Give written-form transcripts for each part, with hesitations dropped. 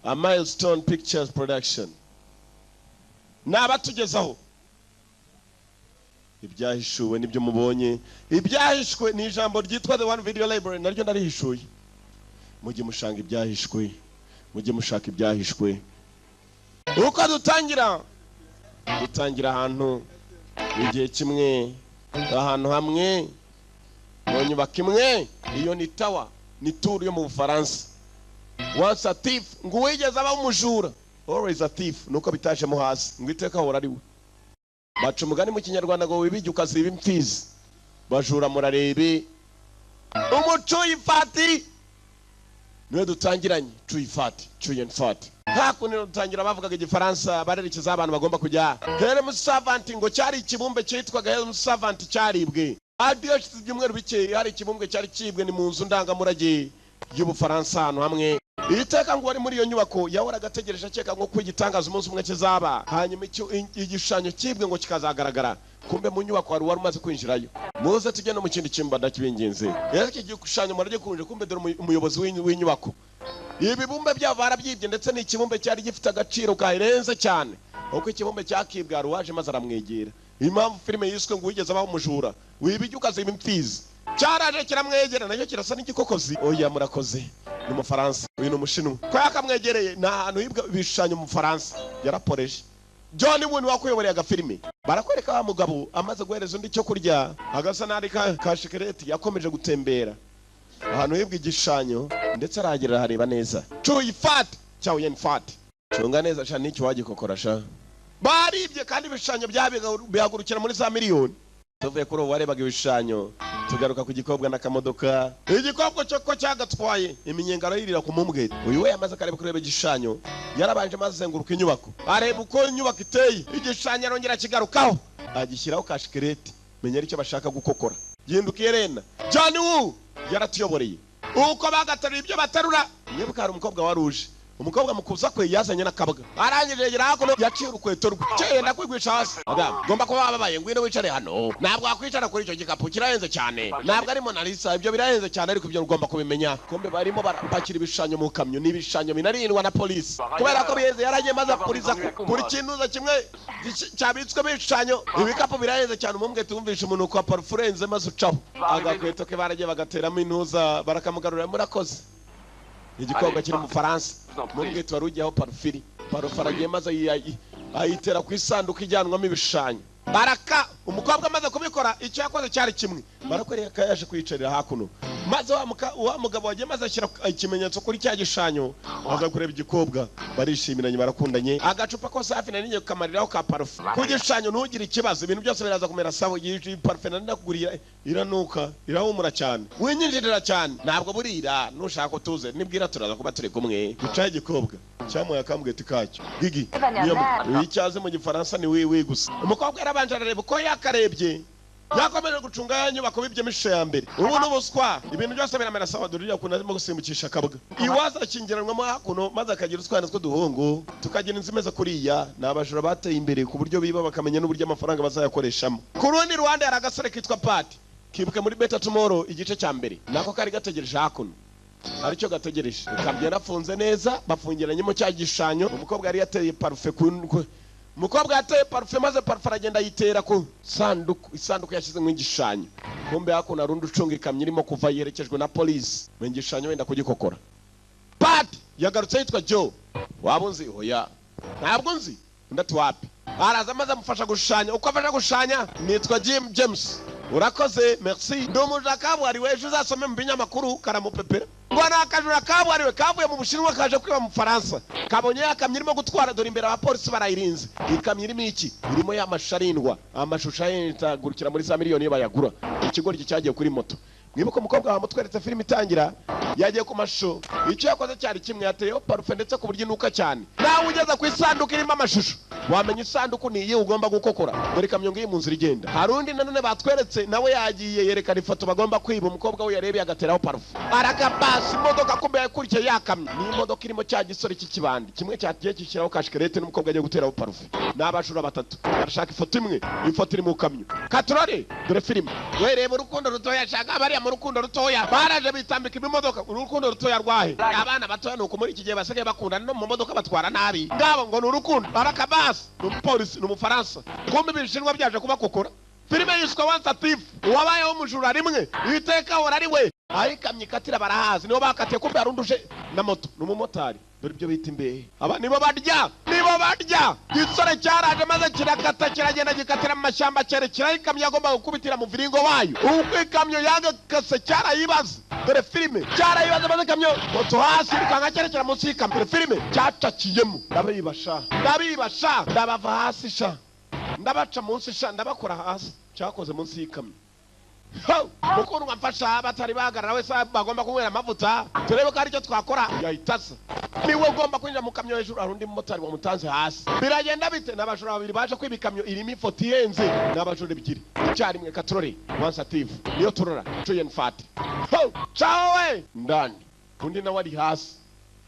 A Milestone Pictures production n'abatugezaho ibyahishuwe nibyo mubonye. Ibyahishwe ni ijambo ryitwa The One Video Library, naryo ndarihishuye. Mujye mushanga ibyahishwe, mujye mushaka ibyahishwe. Uko dutangira ahantu igihe kimwe, ahantu hamwe mu nyubako imwe. Iyo ni tower, ni tour yo mu Bufaransa. Once a thief, ngo uwigeze aba umujura, always a thief, nuko bitajemo hasi ngo iteka ahora ari we. Baca umugani mu Kinyarwanda ngo wibijye ukaziba imfizi. Bajura murarebe. Umucuyifati niwe dutangiranye, cuyifati, cuyenfati. Hakuno dutangira bavugaga Igifaransa, barerekeza abantu bagomba kujya Helm Servant. Ngo cyari ikibumbe cyitwaga Helm Servant cyaribwe. Hadi hashize ibyumweru bike hari ikibumbwe cyari cyibwe, ni mu nzu ndangamurage y'Ubufaransa ahantu hamwe. Iri teka ngo wari muri iyo nyubako yahoraga ategereje, akeka ngo ko igitangaza umunsi umwe kizaba, hanyuma igishushanyo cyibwe ngo kikazagaragara. Kumbe mu nyubako hari uwari umaze kwinjirayo. Muze tujye no mu kindi cyumba, ndakibinginze. Rero iki gishushanyo muragikunje. Kumbe dore umuyobozi w'inyubako, ibibumbe byabo barabyibye, ndetse ni ikibumbe cyari gifite agaciro karenze cyane. Uko ikibumbe cyakibwe, hari uwaje maze aramwegera. Impamvu filime yiswe ngo wigeze abaho umujura wibijya ukaziba imfizi, cyaraje kiramwegera, nacyo kirasa n'igikokozi. Oya, murakoze. Ni Umufaransa, uyu ni Umushinwa. Ko yakamwegereye, ni ahantu hibwa ibishushanyo mu Bufaransa. Yaraporeje John Wayne wakuyoboreye agafilime. Barakwereka wa mugabo amaze guhereza undi icyo kurya, agasa n'ari ka shikareti. Yakomeje gutembera ahantu hibwa igishushanyo, ndetse arahagera arareba neza. Cuyi fati cyangwa yen fati, cunga neza sha, n'icyo wagikokora sha. Baribye kandi ibishushanyo bihagurukira muri za miliyoni. Tuvuye kuri ubu warebaga ibishushanyo, tugaruka ku gikobwa n'akamodoka. Igikobwa cyo ko cyagatwaye iminyenga, arayirira ku mumbwe. Uyu we yamaze akareba kureba igishushanyo, yarabanje maze azenguruka inyubako, areba uko inyubako iteye. Igishushanyo arongera akigarukaho, agishyiraho kashikereti, menya aricyo bashaka gukokora. Gihindukiye rena. John Woo yaratuyoboreye uko bagateruye ibyo baterura. Mwibuka hari umukobwa wari uje. Umukobwa mu kuza kwe yazanye n'akabwa. Arangije yegera hakuno, yaciye urukweto rwe. Cyenda kwigwisha hasi. Madamu, ugomba kuba wababaye, ngwino wicare hano. Ntabwo wakwicara kuri icyo gikapu, kirahenze cyane. Ntabwo ari Mona Lisa, ibyo birahenze cyane, ariko ibyo ugomba kubimenya. Kumbe barimo barapakira ibishushanyo mu kamyo, ni ibishushanyo binarindwa na polisi kubera ko biheze. Yaragiye maze apuriza buri kintuza kimwe cyabitswemo ibishushanyo. Ibikapu birahenze cyane. Umumbwe tumvisha umunuko wa parufe urenze, maze ucaho agakweto ke. Baragiye bagateramo intuza, barakamugarurira. Murakoze. Igikobwa kiri mu Faransa, mumbwete wari ugiyeho parufiri, parufe aragiye maze ayitera ku isanduku ijyanwamo ibishushanyo. Baraka umukobwa amaze kubikora, icyo yakoze cyari kimwe. Barakwereka yaje kwiyicarira hakuno, maze wa mugabo wagiye maze ashyira ikimenyetso kuri cya gishushanyo, aza kureba igikobwa, barishimiranye, barakundanye. Agacupa kose hafi nari ngiye kukamariraho ka parufe ku gishushanyo. Ntugire ikibazo, ibintu byose biraza kumera sawa. Iyi parufe nari nakuguriye iranuka, irahumura cyane, winyinjirira cyane. Ntabwo burira, nushaka utuze, nibwira turaza kuba turi kumwe. Gicaye igikobwa cyamuye akambweti kacyo gigi. Niyo icyaze mu Gifaransa ni oui oui gusa. Umukobwa yarabanje arareba. Uko yakarebye, yakomeje gucunga ya nyubako bibyemo ishusho ya mbere. Ubu n'ubuswa, ibintu byose biramera sawa. Dore uriya kuntu arimo gusimbukisha akabwa iwaza, akingiranwamo hakuno, maze akagira utwana tw'uduhungu, tukagira inzu imeze kuriya. Ni abajura bateye imbere ku buryo biba bakamenya n'uburyo amafaranga bazayakoreshamo. Ku rundi ruhande hari agasore kitwa Pati, kibuke muri Better Tomorrow igice cya mbere, nako kari gategereje hakuno. Hari icyo gategereje. Ikamyo yarafunze neza, bafungiranyemo cya gishushanyo. Umukobwa yari yateye parufe umukobwa yateye parufe, maze parufe aragenda ayitera ku sanduku, isanduku yashyizemo igishushanyo. Kumbe hakuno hari undi ucunga ikamyo irimo kuva yerekejwe na polisi mu gishushanyo, wenda kugikokora. Pati yagarutse yitwa Joe. Waba unzi? Oya, ntabwo nzi. Undi ati wapi. Araza maze amufasha gushushanya. Uko afasha gushushanya, nitwa Jim James, urakoze, merci, ndi umujura kabuhariwe, ejo uzasome mu binyamakuru. Karamupepera ngo ni akajura kabuhariwe kavuye mu Bushinwa kaje kwiba mu Faransa. Kabonye ya kamyo irimo gutwara, dore imbere abapolisi barayirinze. Ikamyo irimo iki? Irimo ya mashusho arindwa, amashusho ahindagurikira muri za miliyoni iyo bayagura. Ikigoryi cyagiye kuri moto. Mwibuke umukobwa wamutweretse filime itangira, yagiye ku mashusho. Icyo yakoze cyari kimwe, yateyeho parufe, ndetse ku buryo inuka cyane. Nawe ugeze ku isanduku irimo amashusho, wamenya isanduku ni iyi ugomba gukokora. Dore ikamyo ngiyi mu nzira igenda. Hari undi nanone batweretse, nawe yagiye yerekana ifoto bagomba kwiba. Umukobwa we yarebeye agateraho parufe, arakabasi imodoka. Kumbe yakurikiye yakamye, ni imodoka irimo cya gisore cy'ikibandi kimwe cyagiye kishyiraho kashikarete, n'umukobwa agiye guteraho parufe. Ni abajura batatu barashaka ifoto imwe, ifoto iri mu kamyo katurore. Dore filime we, reba urukundo rutoya ashaka bariya. mu rukundo rutoya. Baraje bitambika ibimodoka. Urukundo rutoya rwahe? Abana batoya nuko muri iki gihe basigaye bakundana, no mu modoka batwara nabi. Ngabo ngo ni urukundo. Barakabasi ni umupolisi, ni Umufaransa. Kumbe Ibishinwa byaje kubakokora. Filime yiswe Once a Thief, uwabayeho umujura rimwe iteka ahora ari we. Aho ikamyo ikatira barahazi, nibo bakatiye. Kumbe hari undi uje na moto, ni umumotari. Dore ibyo bita imbehe, aba nibo barya, nibo barya. Igisore cyaraje maze kirakata, kiragenda gikatira mu mashyamba, cyerekeraho ikamyo yagombaga gukubitira mu viringo wayo. Uko ikamyo yagakase cyarayibaze. Dore filime, cyarayibaze maze ikamyo moto hasi irukanga cyerekera munsi y'ikamyo. Dore filime, cyacakiyemo. Ndabiba sha, ndabiba sha, ndabava hasi sha, ndabaca munsi sha, ndabakora hasi. Cyakoze munsi y'ikamyo. Ho! Mukundwa mfasha, batari bahagarara wese bagomba kunywera amavuta, turebe ko hari icyo twakora. Yahita asa niwe ugomba kwinjira mu kamyo. Hejuru hari undi mumotari wamutanze hasi. Biragenda bite? Ni abajura babiri baje kwiba ikamyo irimo ifoto ihenze. Ni abajura ebyiri icyarimwe. Katurore, Once a Thief niyo turora. Chow Yun-fat. Ho! Caho we ndani, undi nawe ari hasi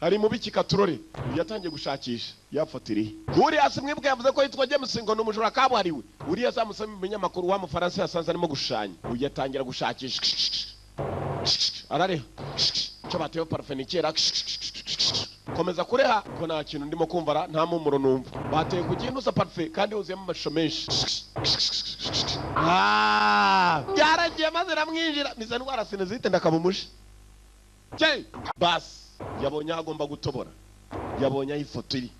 hari mu biki. Katurore yatangiye gushakisha ya foto irihe. Uri hasi mwibuke yavuze ko yitwa James, ngo ni umujura kabuhariwe. Uriya azamusoma mu binyamakuru, wa Mufaransa yasanze arimo gushushanya. Uyu yatangira gushakisha, arareha icyo batewe parufe ni kera. Komeza kureha ko nta kintu ndimo kumva ra, nta mpumuro numva. Bateye ku kintu usa parufe kandi huzuyemo amashusho menshi. Ah, byaragiye maze iramwinjira niza ndwara sinezite, ndakaba umushi. Basi yabonye aho agomba gutobora, yabonye aho ifoto iri.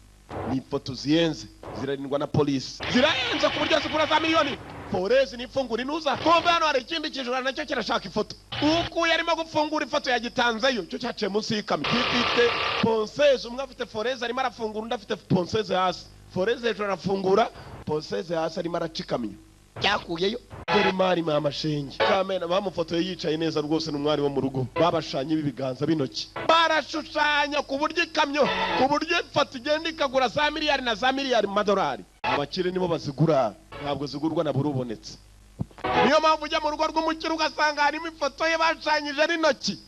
Ni ifoto zihenze, zirarindwa na polisi, zirahenze ku buryo zigura za miliyoni. Forezi nifungura inuza. Kumva hano hari ikindi kijura nacyo kirashaka ifoto. Ukuye arimo gufungura ifoto yagitanzeyo, cyo cyaciye munsi y'ikamyo gifite ponceuse. Umwe afite foreuse arimo arafungura, undi afite ponceuse hasi. Foreuse hejuru arafungura, ponceuse hasi arimo araca ikamyo cyakuyeyo. Dore imari mama shenge kamena bamufotoye yicaye neza rwose, ni umwari wo mu rugo. Babashanye ibiganza b'intoki, barashushanya ku buryo ikamyo, ku buryo ifoto igenda ikagura za miliyari na za miliyari mu madolari. Abakire nibo bazigura, ntabwo zigurwa na buri ubonetse. Niyo mpamvu ujya mu rugo rw'umukire ugasanga harimo ifoto ye bashushanyije n'intoki.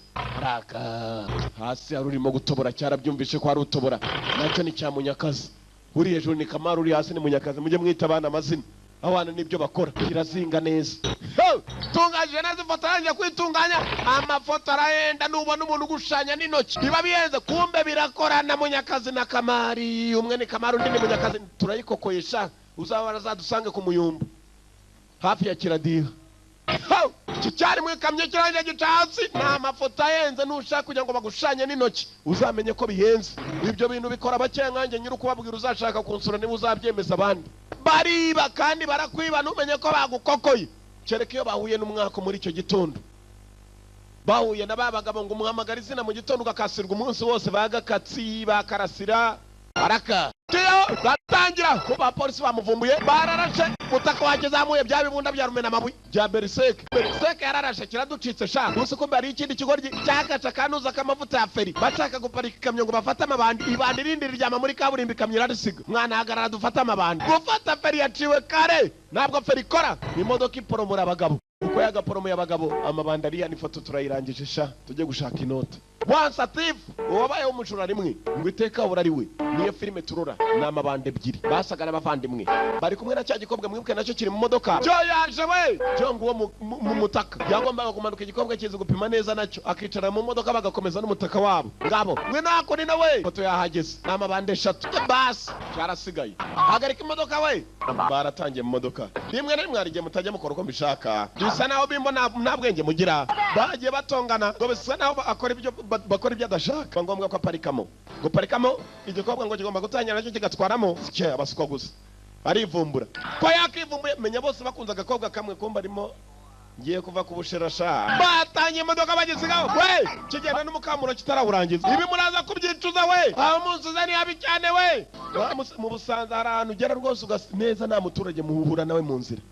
Raka hasi hari urimo gutobora, cyarabyumvishe ko hari utobora, nacyo ni cya Munyakazi. Uri hejuru ni Kamara, uri hasi ni Munyakazi. Mujye mwita abana amazina, abana nibyo bakora. Kirazinga neza. Ho! Tunganyije neza ifoto yanjye kwitunganya. Amafoto arahenda, nubona umuntu ugushushanya n'intoki biba bihenze. Kumbe birakorana, Munyakazi na Kamari. Umwe ni Kamari, undi ni Munyakazi. Turayikokoyesha, uzaba azadusange ku Muyumbu hafi ya Kiradiha. Ho! Iki cyari mu ikamyo kirangiye gica hasi. Ni amafoto ahenze. Nushaka kugira ngo bagushushanye n'intoki uzamenye ko bihenze. Ibyo bintu bikora bakeya nkanjye nyiri ukubabwira. Uzashaka kunsura niba uzabyemeza abandi. Bariba kandi barakwiba, ntumenye ko bagukokoye, kereka iyo bahuye n'umwaka muri icyo gitondo, bahuye na ba bagabo ngo umuhamagara izina mu gitondo ugakasirwa umunsi wose, bagakatsi bakarasira araka tiyo batangira ko abapolisi bamuvumbuye. Bararashe umutaka wakizamuye, bya bibunda bya rumena amabuye bya beriseke. Beriseke yararashe, kiraducitse sha. Uzi ko mbere ikindi kigoryi cyakaca kanuza k'amavuta ya feri, bashaka guparika ikamyo ngo bafate amabandi. Ibandi rindi riryama muri kaburimbo, ikamyo irarisiga. Mwana hagarara dufate amabandi. Gufata feri yaciwe kare, ntabwo feri ikora. Imodoka iporomora abagabo, uko yagaporomoye abagabo amabandi ariya. N'ifoto turayirangije sha, tujye gushaka inote. Once a Thief, uwabayeho umujura rimwe ngo iteka ahora ari we, niyo filime turora. Ni amabandi ebyiri basaga n'abavandimwe, bari kumwe na cya gikobwa mwibuke nacyo kiri mu modoka. Cyo yaje we, cyo nguwo mu mutaka yagombaga kumanuka. Igikobwa kizi gupima neza, nacyo akicara mu modoka bagakomeza n'umutaka wabo. Ngabo mwe nako ni nawe foto yahageze. Ni amabandi eshatu basi cyarasigaye. Hagarika imodoka we. Baratangiye mu modoka. Rimwe na rimwe hari igihe mutajya mukora uko mbishaka, bisa naho bimbo nta bwenge mugira. Bagiye batongana ngo bisa naho akora ibyo bakora ibyo adashaka. Biba ngombwa ko aparikamo. Guparikamo, igikobwa ngo kigomba gutangira nacyo kigatwaramo. Cye abasukwa gusa arivumbura ko yakivumbuye. Menya bose bakunze agakobwa kamwe, kumba arimo ngiye kuva ku bushera sha. Batangiye imodoka bagisigaho we, kigenda n'umukamuro kitarawurangiza. Ibi muraza kubyicuza we, aho munsize ni habi cyane we. Mu Busanza hari ahantu ugera rwose ugasa neza, nta muturage muhura nawe mu nzira,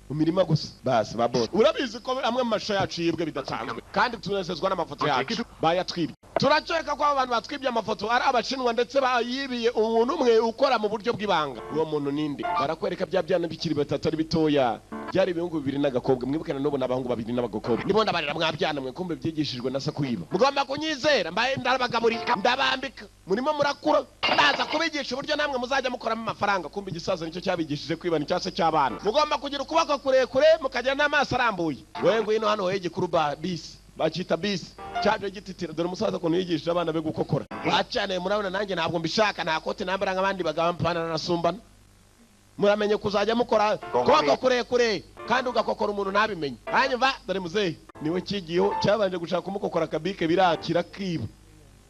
mu mirima gusa. Basi ba bose urabizi ko amwe mu mashusho yacu yibwe bidasanzwe, kandi tunezezwa n'amafoto yacu. Bayatwibye, turakeka ko abo bantu batwibye amafoto ari Abashinwa, ndetse bayibiye umuntu umwe ukora mu buryo bw'ibanga. Uwo muntu ninde? Barakwereka bya byana bikiri batatu ari bitoya, byari ibihungu bibiri n'agakobwa. Mwibuke na n'ubu ni abahungu babiri n'abagakobwa. Nibo ndabarira mwabyana mwe. Kumbe byigishijwe na se kwiba. Mugomba kunyizera, mbaye ndabagaburira, ndabambika, murimo murakura. Ndaza kubigisha uburyo namwe muzajya mukoramo amafaranga. Kumbe igisaza nicyo cyabigishije kwiba, ni cyase cy'abana. Mugomba kugira ukuboko kurekure, mukagira n'amaso arambuye. Wowe ngwino hano, wowe gikuru ba bisi. Bakita bisi cyaje gititira. Dore umusaza ukuntu yigishije abana be gukokora bacane. Murabona nanjye ntabwo mbishaka, nta kote nambara nk'abandi bagabo, mpana nasumbana. Muramenye kuzajya mukora kuboko kurekure kandi ugakokora umuntu ntabimenye. Hanyuma dore muzehe niwe kigiyeho, cyabanje gushaka kumukokora akabike birakira kiba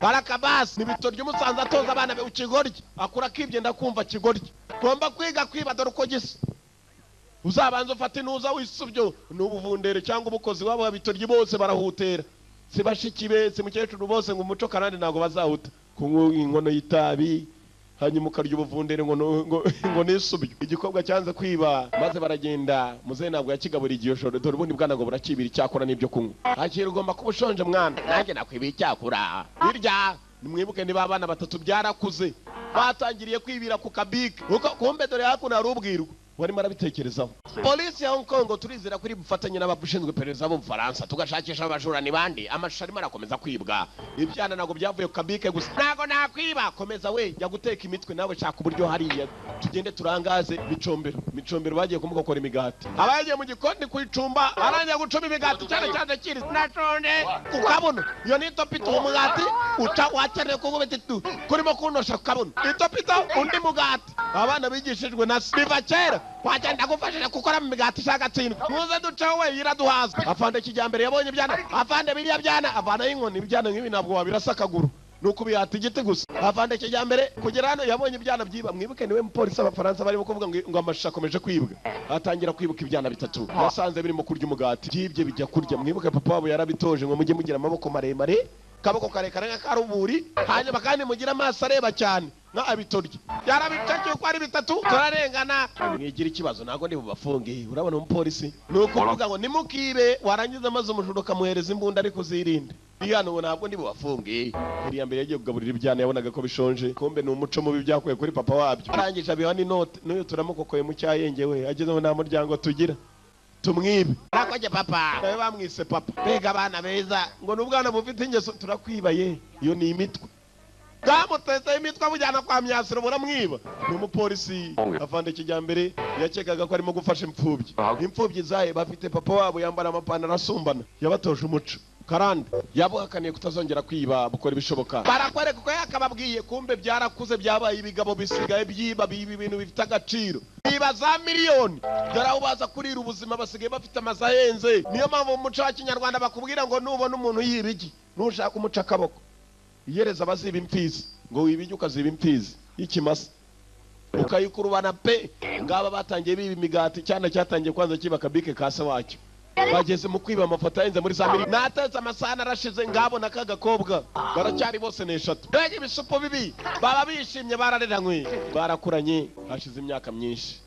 barakabasi. Ni bitorya umusanzu atoza abana be. Ukigoryi akura akibye, ndakumva kigoryi, ugomba kwiga kwiba. Dore uko gisa, uzabanza ufate intuza wisubyo ni ubuvundere cyangwa umukozi wabo. Abitoryi bose barahutera, si bashiki be, si mukecuru, bose ngo umuco karande ntabwo bazawuta. Kunywa inkono y'itabi hanyuma ukarya ubuvundere ngo nisubyo. Igikobwa cyanze kwiba maze baragenda. Muzehe ntabwo yakigaburiye igihe joro. Dore ubundi bwana ngo burakibira icyakora n'ibyo kunywa. Akira, ugomba kuba ushonje mwana, nanjye nakwibiye icyakora. Hirya nimwibuke niba abana batatu byarakuze batangiriye kwibira ku kabike uko kumbe. Dore hakuno hari ubwirwa warimo arabitekerezaho. Polisi ya Hong Kong turizera kuri bufatanye n'abashinzwe iperereza b'Ubufaransa tugashakisha abajura ni bande. Amashusho arimo arakomeza kwibwa. Ibyana ntabwo byavuye ku kabike gusa. Ntabwo nakwiba, komeza we, jya guteka imitwe nawe, shaka uburyo hariya tugende turangaze Micombero. Micombero bagiye kumukokora imigati, aba yagiye mu gikoni kuyicumba, arangiye gucuma imigati cyane cyane kiri nashonje ku kabuno. Iyo ni itopito, umugati uca wakeneye kugubita itu kurimo kunosha ku kabuno itopito undi mugati. Abana bigishijwe na se biva kera, wagenda gufashije gukora mu migati ishaka tsindwa. Muze duceho we, iraduhaza. Afande kijyambere yabonye ibyana, afande biriya byana avanaho inkoni. Ibyana nk'ibi ntabwo wabirasa akaguru, ni ukubihata igiti gusa. Afande kijyambere kugera hano yabonye ibyana byiba. Mwibuke niwe mupolisi abafaransa barimo kuvuga ngo amashusho akomeje kwibwa. Atangira kwibuka ibyana bitatu yasanze birimo kurya umugati byibye bijya kurya. Mwibuke papa wabo yarabitoje ngo mujye mugira amaboko maremare, kaboko karekare nk'akaruburi, hanyuma kandi mugire amaso areba cyane nka abitorya. Yarabicakiye uko ari bitatu. Turarengana, mwigira ikibazo, ntabwo ndi bubafunge. Urabona umupolisi ni ukuvuga ngo nimukibe, warangiza maze umujura ukamuhereza imbunda ariko uzirinde. Hano ubu ntabwo ndi bubafunge. Iriya mbere yagiye kugaburira ibyana, yabonaga ko bishonje, kumbe ni umuco mubi byakuye kuri papa wabyo. Arangije abiha n'inote. N'uyu turamukokoye mu cyayenge we, ageze ngo nta muryango tugira tumwibe. Arakoje papa, nawe bamwise papa. Mbega abana beza, ngo ni ubwana bufite ingeso. Turakwibaye, iyo ni imitwe bwamutezeho imitwe abujyana kwa myasiro, buramwiba. Ni umupolisi afande kijyambere yakekaga ko arimo gufasha imfubyi. Imfubyi zaye bafite papa wabo yambara amapantaro asumbana, yabatoje umuco karande, yabuhakaniye kutazongera kwiba, bukora ibishoboka. Barakwereka uko yakababwiye, kumbe byarakuze byabaye ibigabo, bisigaye byiba, biba ibintu bifite agaciro, biba za miliyoni. Dore aho baza kurira ubuzima, basigaye bafite amazu ahenze. Niyo mpamvu mu muco wa kinyarwanda bakubwira ngo nubona umuntu yiba igi, nushaka umuca akaboko. Iyereza abaziba imfizi, ngo wiba igi ukaziba imfizi y'ikimasa ukayikurubana pe. Ngaba batangiye biba imigati, cyane cyatangiye kwanza kiba akabike ka se wacyo, bageze mu kwiba amafoto ahenze muri za miliyoni. Natetse amasahani arashize. Ngabo na kagakobwa baracyari bose, ni eshatu. Mbega ibisupo bibi, baba bishimye, barareranywe, barakuranye. Hashize imyaka myinshi,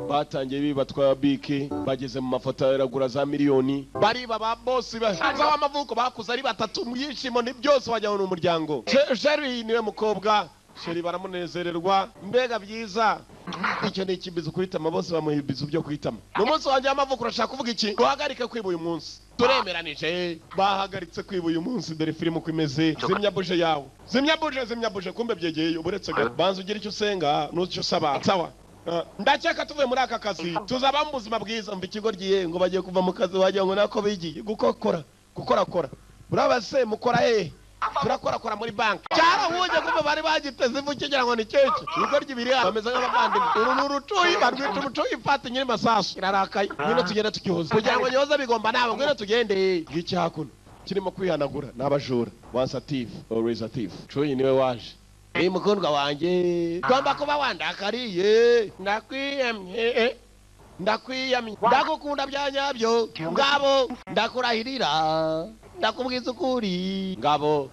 batangiye biba twa bike, bageze mu mafoto aragura za miliyoni, bariba ba bosi baza w'amavuko. Bakuze ari batatu mu byishimo, ni byose, wajya ni umuryango. Sheri niwe mukobwa, Sheri baramunezererwa, mbega byiza. Icyo ni ikibizo kuhitama, bose bamuha ibizu byo kuhitama. Mu munsi wanjye w'amavuko urashaka kuvuga iki? Duhagarike kwiba uyu munsi, turemeranije. Bahagaritse kwiba uyu munsi. Dore filime uko imeze. Zimya buje yawe, zimya buje, zimya buje. Kumbe byegeye uretse gato, banza ugire icyo usenga n'icyo usaba. Sawa. Ndakeka tuvuye muri aka kazi tuzaba mu buzima bwiza. Mva ikigo ryiye ngo bagiye kuva mu kazi, wagira ngo nako bigiye gukokora gukorakora. Uraba se mukora hehe? Turakorakora muri banki. Cyarahuje, kumbe bari bagiteze ivu kigira ngo ni keke. Ibigo ry'ibiri bameze nk'abavandimwe. Uru ni urucuyi, barwita umucuyi. Ifata nyiri masasu irarakaye. Ngwino tugende tukihoza kugira ngo nyoza bigomba nawe. Ngwino tugende. Ngiki hakuno kirimo kwihanagura ni abajura. Once a thief, always a thief. Cuyi niwe waje. Iyi mukundwa wanjye, ugomba kuba wandakariye. Ndakwiyamye, ndakwiyamye, ndagukunda bya nyabyo. Ngabo ndakurahirira, ndakubwiza ukuri, ngabo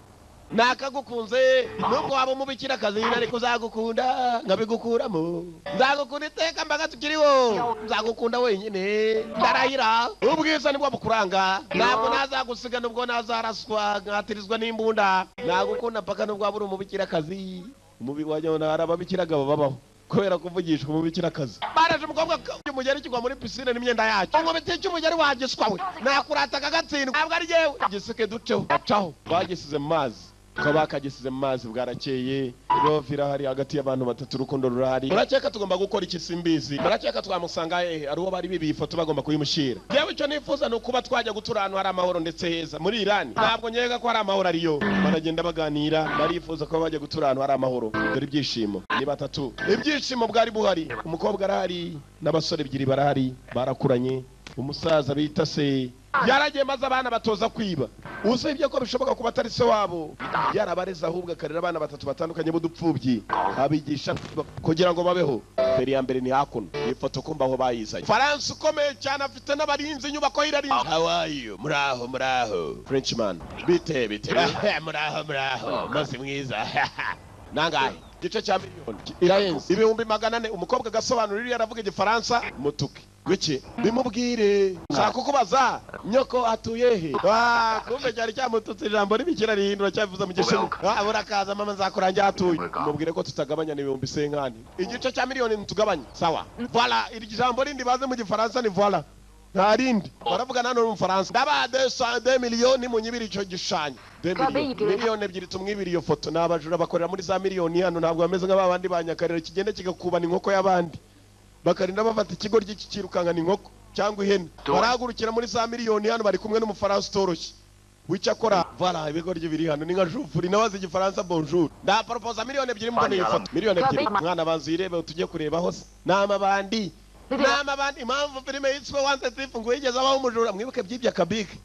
nakagukunze. Nubwo waba umubikira akazi, ariko uzagukunda nkabigukuramo. Nzagukunda iteka mbaga tukiriho, nzagukunda wenyine, ndarahira. Ubwiza nibwo bukuranga, ntabwo nazagusiga nubwo nazaraswa nkatirizwa n'imbunda. Nagukunda mpaka nubwo waba uri umubikira akazi. Umubi wajya hari ababikiraga babaho kubera kuvugishwa umubikira akazi. Baraje umukobwa umugeri kigwa muri pisine n'imyenda yacyo. Ngo cy'umugeri wagiswa we, nakurata kagatsindwa, ntabwo ari jyewe. Giseke duceho, bacaho bagisize mu mazi. Ko bakagisize mu mazi bwarakeye. Love irahari hagati y'abantu batatu, urukundo rurahari. Murakeka tugomba gukora iki? Simbizi. Murakeka twamusanga hehe? Ari uwo bari bibiye ifoto bagomba kuyimushyira. Yewe, icyo nifuza ni ukuba twajya gutura ahantu hari amahoro ndetse heza. Muri Irani ntabwo nkeka ko hari amahoro ariyo. Baragenda baganira, barifuza kuba bajya gutura ahantu hari amahoro. Dore ibyishimo ni batatu, ibyishimo bwari buhari. Umukobwa arahari n'abasore ebyiri barahari, barakuranye. Umusaza bita se yaragiye, maze abana batoza kwiba. Usibye ko bishoboka kuba atari se wabo yarabareze, ahubwo akarera abana batatu batandukanye b'udupfubyi, abigisha kwiba kugira ngo babeho. Feri ya mbere ni hakuno, iyi foto kumva aho bayizanye. Faransa ukomeye cyane, afite n'abarinzi, inyubako ye irarinze. How are you? Muraho, muraho. Frenchman, bite bite? Muraho, muraho, umunsi mwiza. Nangahe? Igice cya miliyoni irahenze, 400,000. Umukobwa agasobanura, iriya aravuga Igifaransa. Mutuke gwiki bimubwire, shaka kukubaza nyoko atuye he? Ah, kumbe cyari cyamututse, ijambo ribikira rihindura cyavuze mu Gishinwa. Ah, urakaza mama, nzakurangira atuye, mubwire ko tutagabanya n'ibihumbi senkani. Igice cya miliyoni ntitugabanya. Sawa, voilà. Iri jambo rindi baze mu Gifaransa ni voilà, nta rindi baravuga nano mu Faransa. Ndabaha deux miliyoni munyibiri icyo gishushanyo. Deux miliyoni, 2 miliyoni tumwibiri iyo foto. Ni abajura bakorera muri za miliyoni hano, ntabwo bameze nk'abandi ba Nyakarere kigenda kigakubana inkoko y'abandi, bakarinda bafata ikigoryi kikirukankana inkoko cyangwa ihene. Barahagurukira muri za miliyoni hano, bari kumwe n'Umufaransa utoroshye wicyakora. Voilà, ibigoryi biri hano ni nka jufuri nawe azi Igifaransa. Bonjour, ndaporopoza 2 miliyoni mbona iyi foto, 2 miliyoni. Mwana, banza uyirebe tujye kureba hose. Ni amabandi, ni amabandi. Impamvu filime yitwa Once Thief ngo yigeze abaho umujura, mwibuke byibye akabike,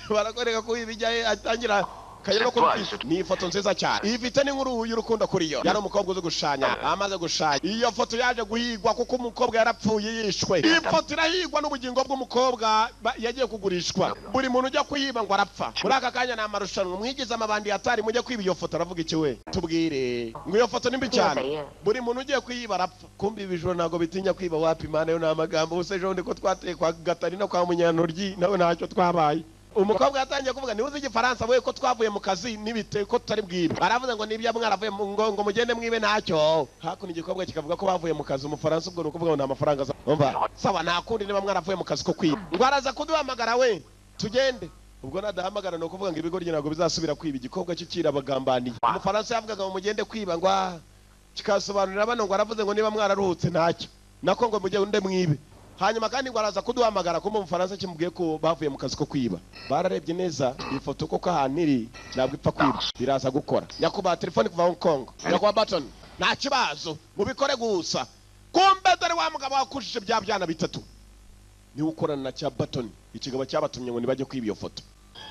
barakwereka ko ibijya atangira kagera no kuri. Ni ifoto nziza cyane, ifite n'inkuru y'urukundo kuri yo. Yari umukobwa uzi gushushanya, amaze gushushanya iyo foto yaje guhigwa kuko umukobwa yarapfuye yishwe. Iyi foto irahigwa n'ubugingo bw'umukobwa yagiye kugurishwa. Buri muntu ujya kuyiba ngo arapfa. Muri aka kanya ni amarushanwa, mwigize amabandi atari mujye kwiba iyo foto. Aravuga iki we? Tubwire ngo iyo foto ni mbi cyane, buri muntu ugiye kuyiba arapfa. Kumbi ibijoro ntabwo bitinya kwiba. Wapi mana, yo ni amagambo. Ubuse ejo bundi ko twateye kwa Gatarina kwa Munyantoryi, nawe ntacyo twabaye. Umukobwa yatangiye kuvuga, niba uzi Igifaransa we, ko twavuye mu kazi n'ibite ko tutari bwibe. Baravuze ngo nibyo mwaravuye ngo mugende mwibe ntacyo. Hakuno igikobwa kikavuga ko bavuye mu kazi. Umufaransa ubwo ni ukuvuga ngo nta mafaranga aza. Umva, sawa, nta kundi, niba mwaravuye mu kazi ko kwiba, ngo araza kuduhamagara we tugende. Ubwo nadahamagara ni ukuvuga ngo ibigoryi ntabwo bizasubira kwiba. Igikobwa cyo kirabagambaniye. Umufaransa yavugaga ngo mugende kwiba, ngo kikasobanurira bano ngo aravuze ngo niba mwararuhutse ntacyo, nako ngo mugende mwibe, hanyuma kandi ngo araza kuduhamagara. Kumva Umufaransa kimubwiye ko bavuye mu kazi ko kwiba. Bararebye neza iyi foto koko ahantu iri ntabwo ipfa kwiba, biraza gukora. Nyakubahwa, telefone kuva Hong Kong. Nyakubahwa Baton, nta kibazo, mubikore gusa. Kumbe dore wa mugabo wakujije bya byana bitatu niwe ukorana na cya Baton, ikigabo cyabatumye ngo nibajye kwiba iyo foto.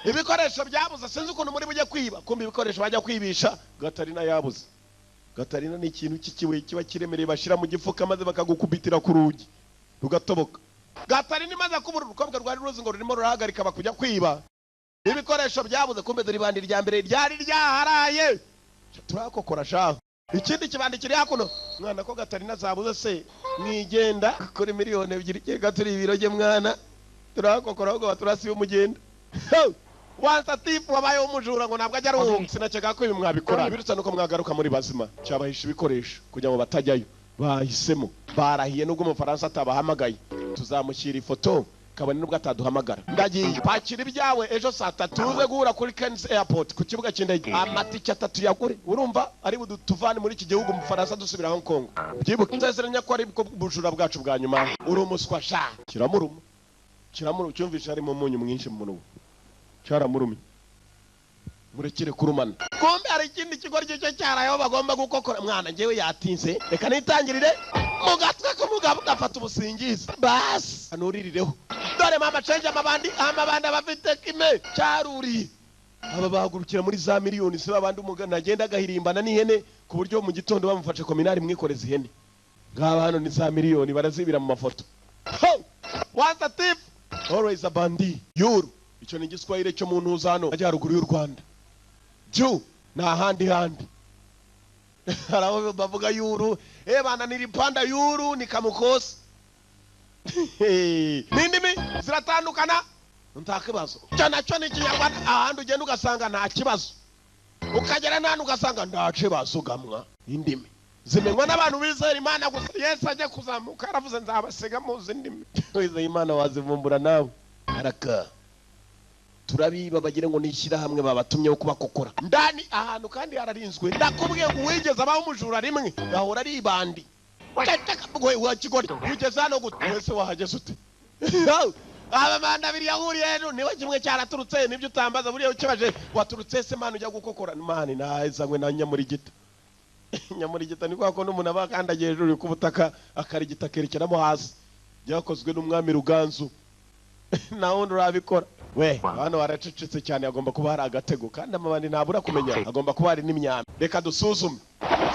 Ibikoresho byabuze, sinzi ukuntu muri bujye kwiba. Kumbe ibikoresho bajya kwibisha, Gatarina yabuze. Gatarina ni ikintu cy'ikibuye kiba kiremereye, bashyira mu gifuka maze bakagukubitira ku rugi rugatoboka. Gatarina imaze kubura, urukobwa rwari ruzi ngo rurimo rurahagarika bakujya kwiba ibikoresho byabuze. Kumbe dore ibandi rya mbere ryari ryaharaye, turakokora shaho. Ikindi kibandi kiri hakuno. Mwana, ko Gatarina zabuze se mwigenda kuri 2 miliyoni? Keka turi ibiroge mwana, turakokora ahubwo baturasiye umugenda. Once a thief, wabayeho umujura, ngo ntabwo ajya aruhuka. Sinakeka ko ibi mwabikora, birutse nuko mwagaruka muri bazima. Cyabahisha ibikoresho kugira ngo batajyayo. Bahisemo, barahiye, nubwo Umufaransa atabahamagaye tuzamushyira ifoto, kabone nubwo ataduhamagara. Ndagiye, pakira ibyawe, ejo saa 3 tuze guhura kuri Ken's Airport, ku kibuga cy'indege. Amatike atatu yagure, urumva ari budutuvane muri iki gihugu Umufaransa dusubira Hong Kong. Byibuke nzezeranya ko ari bwo bujura bwacu bwa nyuma. Uri umuswa sha. Kiramuruma, kiramuruma, cyumvisha harimo umunyu mwinshi mu munwa, cyaramurumye. Murekere kurumana. Kumbe hari ikindi kigo cyo cyarayeho bagomba gukokora. Mwana, njyewe yatinze, reka nitangirire mu gatwe k'umugabo gafata ubusingizi basi anuririreho. Dore mama cenje, amabandi, amabandi abafite kime cyaruriye. Aba bahagurukira muri za miliyoni, si babandi umugana agenda agahirimbana n'ihene ku buryo mu gitondo bamufashe kominari mwikoreza ihene. Ngaba hano ni za miliyoni barazibira mu mafoto. Ho! Once a thief, always a bandit. Yuru, icyo ni Igiswahili cyo mu ntuza hano majyaruguru y'u Rwanda. Ju ni ahandi handi hari aho bavuga yuru. Eh bana, nilipanda yuru nikamukosa. N'indimi ziratandukana, nta kibazo. Icyo nacyo ni Ikinyarwanda. Ahandi ugenda ugasanga nta kibazo, ukagera n'ahandi ugasanga nta kibazo gamwa. Indimi zimenywa n'abantu bizera Imana gusa. Yesu ajya kuzamuka yaravuze nzabasiga muzi indimi. Wizeye Imana wazivumbura nawe. Araka Turabiba bagire ngo nishyira hamwe babatumye wo kubakokora ndani ahantu, kandi hararinzwe. Ndakubwiye ngo uwigeze abaho umujura rimwe gahora ari ibandi. Wa kigori, ugeze hano gute? Wese wahageze ute? Abamanda abiri yahuriye hejuru, niba kimwe cyaraturutse nibyo utambaza. Buriya ukibaje waturutse se man ujya gukokora man? Nazanywe na nyamurigita. Nyamurigita ni kwa kundi umuntu aba akandagiye hejuru ku butaka, akarigita akerekeramo hasi. Byakozwe n'umwami Ruganzu, nta wundi urabikora. We, hano haracecetse cyane, hagomba kuba hari agatego, kandi amabandi ntabura kumenya, hagomba kuba hari n'imyambi. Reka dusuzume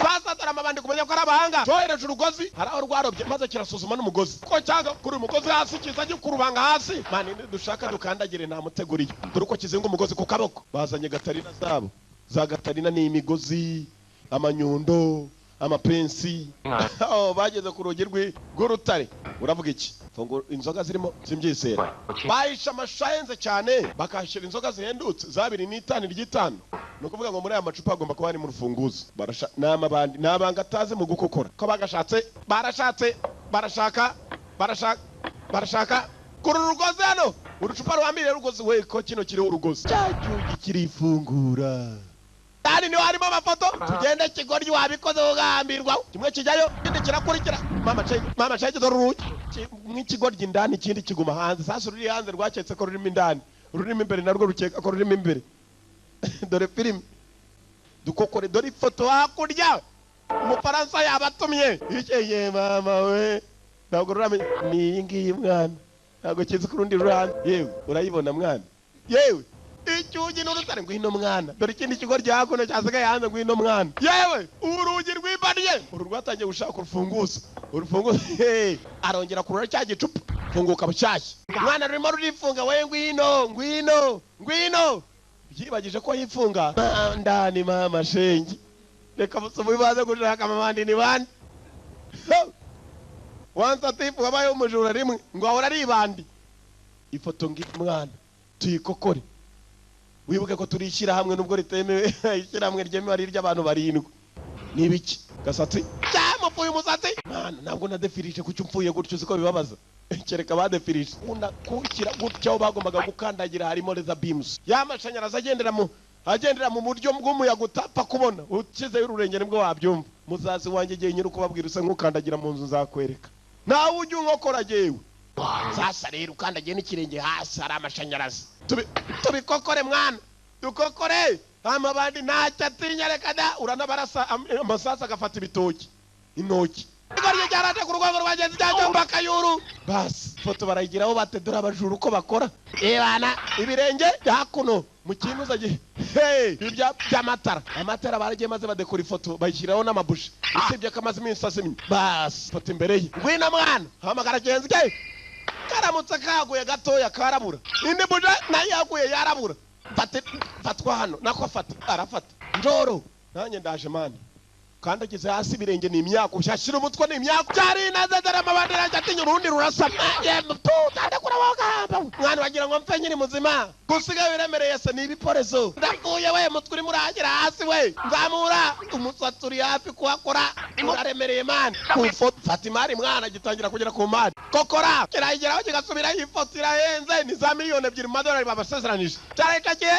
sasa. Dore amabandi, kumenya ko ari abahanga, cyohereje urugozi, hari aho rwarobye maze kirasuzuma n'umugozi ko cyangwa kuri uyu mugozi hasi kiza gikurubanga hasi. Man, dushaka dukandagire, nta mutego uriyo. Dore uko kizinga umugozi ku kaboko. Bazanye gatarina zabo, za gatarina ni imigozi, amanyundo, amapensi. Oh, bageze ku rugi rw'urutare. Uravuga iki? Fungura. Inzoga zirimo simbyizera. Bahishe amashusho ahenze cyane, bakahashyira inzoga zihendutse za 2.5 ry'itanu. Ni ukuvuga ngo muri aya macupa hagomba kuba harimo urufunguzo. Barasha ni amabandi, ni abanga atazi mu gukokora ko bagashatse. Barashatse, barashaka, barashaka, barashaka kuri uru rugozi hano, urucupa ruhambiriye urugozi. We, ko kino kiriho urugozi, cya cyugi kirifungura. Kandi niho harimo amafoto. Tugende kigoryi, wabikoze ugahambirwa. Kimwe kijyayo, ikindi kirakurikira. Mama cenge, mama cenge, dore urugi. Nk'ikigoryi indani, ikindi kiguma hanze. Sasa ruri hanze rwaketse ko rurimo indani, rurimo imbere narwo rukeka ko rurimo imbere. Dore filime dukokore, dore ifoto hakurya. Umufaransa yabatumye ikeye. Mama we, ntabwo ruramenya ni iyi ngiyi mwana, ntabwo kizi ku rundi ruhande. Yewe, urayibona mwana? Yewe, icyugi n'urutare. Ngwino mwana, dore ikindi kigo rya hakuno cyasigaye hanze. Ngwino mwana. Yewe, urugi rwibariye, uru rwatangiye gushaka urufunguzo. Urufunguzo, hey, arongera kurura cya gicupa, funguka bushyashya. Mwana, rurimo rurifunga. We, ngwino, ngwino, ngwino. Byibagije ko yifunga ndani. Mama shenge, reka baze gushaka amabandi ni bande. Once a thief, wabaye umujura rimwe ngo ahora ari ibandi. Ifoto ngi mwana, tuyikokore. Wibuke ko turi ishyirahamwe nubwo ritemewe. Ishyirahamwe ryemewe ari iry'abantu barindwi. Ni ibiki? Gasatsi cyamupfuye umusatsi mwana, ntabwo nadefirije. Kuki upfuye gutyo? Uzi ko bibabaza? Kereka badefirije. Ukunda kushyira gutya aho bagombaga gukandagira harimo laser beams y'amashanyarazi agendera mu buryo bw'umuyaga utapfa kubona. Ukizeyo ururenge nibwo wabyumva. Muzazi wanjye, igihe nyiri ukubabwira usa nk'ukandagira mu nzu, nzakwereka nawe ujya unkokora. Jyewe sasa rero ukandagiye n'ikirenge hasi hari amashanyarazi. Tubikokore mwana, dukokore. Amabandi ntacyo atinya, reka da. Uranabarasa amasasu agafata ibitoki, intoki. Igoryi cyaraje ku rwego rwagenzi cyangwa bakayuru. Basi foto barayigiraho bate? Dore abajura uko bakora. Ebana ibirenge hakuno mu kintu gi hey, ibya by'amatara, amatara baragiye maze badekora ifoto, bayishyiraho n'amabuji, usibye ko amaze iminsi azimye. Basi foto imbere ye. Ngwino mwana, hamagara genzi ke. Karamutse kaguye gatoya karabura, indi buje nayo yaguye yarabura. Fate, fatwa hano nako, fata, arafata njoro. Nanjye ndaje man. Kandagize hasi ibirenge ni imyaka, ushyashyira umutwe ni imyaka. Cyari inaze, dore amabandi yanjye atinya urundi rurasa. Ndakura wagahamba mwana, wagira ngo mpfe nyiri muzima. Gusiga biremereye se ni ibiporezo. Ndapfuye we, mutwe urimo uragera hasi we. Nzamura umusatsi uri hafi kuhakora, uraremereye man. Ku ifoto fata imari mwana, gitangira kugera ku mari kokora, kirayigeraho kigasubiraho. Ifoto irahenze, ni za miliyoni 2 mu madolari babasezeranije. Cyaricakiye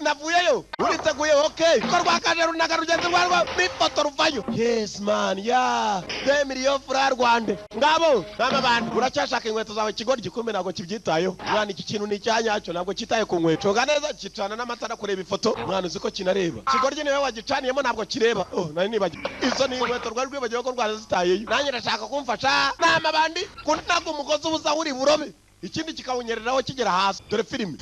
navuyeyo, uriteguye? Okay, ko rwakaje runaga rugenzi rwarwo n'ifoto ruvayo. Yes man, ya 2 millions francs rwande ngabo nama bantu. Uracyashaka inkweto zawe kigoryi? Kumbe ntabwo kibyitayeho mwana. Iki kintu ni icyanyacyo, ntabwo cyitaye ku nkweto. Coga neza, gicana n'amatara kureba ifoto mwana. Uzi ko kinareba? Kigoryi niwe wagicaniyemo, ntabwo kireba. Oh, nari nibagiwe, izo ni inkweto rwari rwibagiwe ko rwari zitayeyo. Nanjye ndashaka kumfasha nama bandi kunaga umugozi ubuza uri burobe, ikindi kikawunyereraho kigera hasi. Dore filime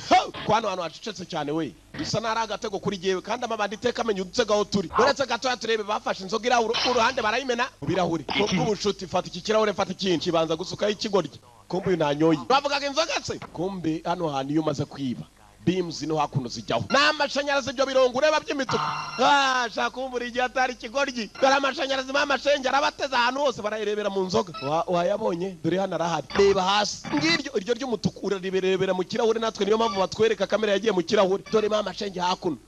kwano, hantu hacecetse cyane we, bisa n'ari agatego kuri jyewe. Kandi amabandi iteka amenya udutego aho turi. Uretse gatoya turebe, bafashe inzoga irahuri uruhande barayimena mu birahuri bw'ubucuti. Fata iki kirahure, fata ikindi, kibanza gusukaho ikigoryi. Kumbe uyu ntanyoye, bavugaga inzoga se. Kumbe hano hantu iyo umaze kwiba, beams no hakuno zijyaho ni amashanyarazi. Ibyo birongo ureba by'imituku, ah, shaka kumbura igihe atari ikigoryi. Dore amashanyarazi, mama shenge arabateze ahantu hose, barayirebera mu nzoga. Wayabonye? Dore hano arahari, reba hasi, ngiryo iryo ry'umutuku urarirebera mu kirahure. Natwe niyo mpamvu batwereka kamera yagiye mu kirahure. Dore mama shenge hakuno,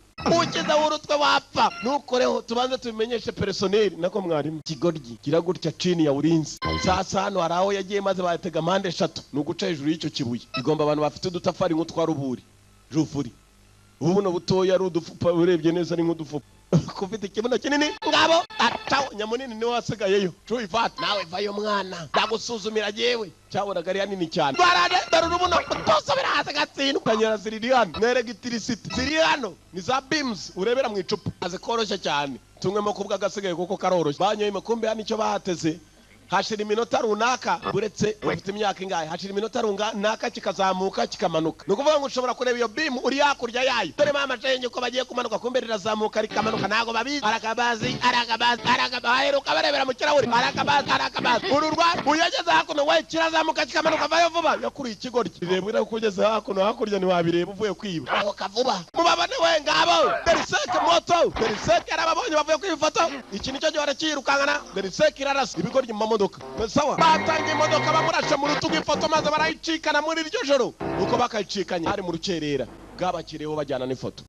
ukize urutwe wapfa. Ntukoreho, tubanze tubimenyeshe personnel nako mwarimu. Kigoryi gira gutya chini ya ulinzi. Sasa hano hari aho yagiye maze bayatega mpande eshatu, ni uguca hejuru y'icyo kibuye. Igomba abantu bafite udutafari nk'utwa ruburi. Jufuri ubu buno butoya ari udufupa, urebye neza ari nk'udufupa kufite ikibuno kinini. Ngabo atawo nyamunini niwe wasigayeyo. Cuifat, nawe vayo mwana, ndagusuzumira jewe. Cyabonaga ari hanini cyane. Barade dore urubuno tusubira hasi gatsindwa. Kanyara ziri hano, nerega itirisiti ziri hano, ni za beams urebera mu icupa, azikoroshye cyane. Tumwemo kubwa agasigaye kuko karoroshye. Banyoye makumbe hano icyo bahateze, hashira iminota runaka, uretse ufite imyaka ingahe, hashira iminota runaka kikazamuka kikamanuka. Ni ukuvuga ngo ushobora kureba iyo bimu uri hakurya yayo. Dore mama shenge uko bagiye kumanuka, kumbe rirazamuka rikamanuka, ntago babizi. Arakabazi arakabazi arakabazi, aheruka barebera mu kirahuri. Arakabazi arakabazi, uru rwa uyageze hakuno we kirazamuka kikamanuka, vayo vuba. Yakuriye ikigoryi rireba uko ugeze hakuno, hakurya ntiwabireba uvuye kwiba. Aho vuba mubabone we, ngabo deriseke moto deriseke yarababonye bavuye kwiba ifoto. Iki nicyo gihe barakiyirukankana. Deriseke irarasa ibigoryi mu mamodoka. Sawa, batangiye imodoka bamurashe mu rutugu ifoto, maze barayicikana muri iryo joro. Uko bakayicikanye hari mu rukerera, bwabakiriyeho bajyana n'ifoto.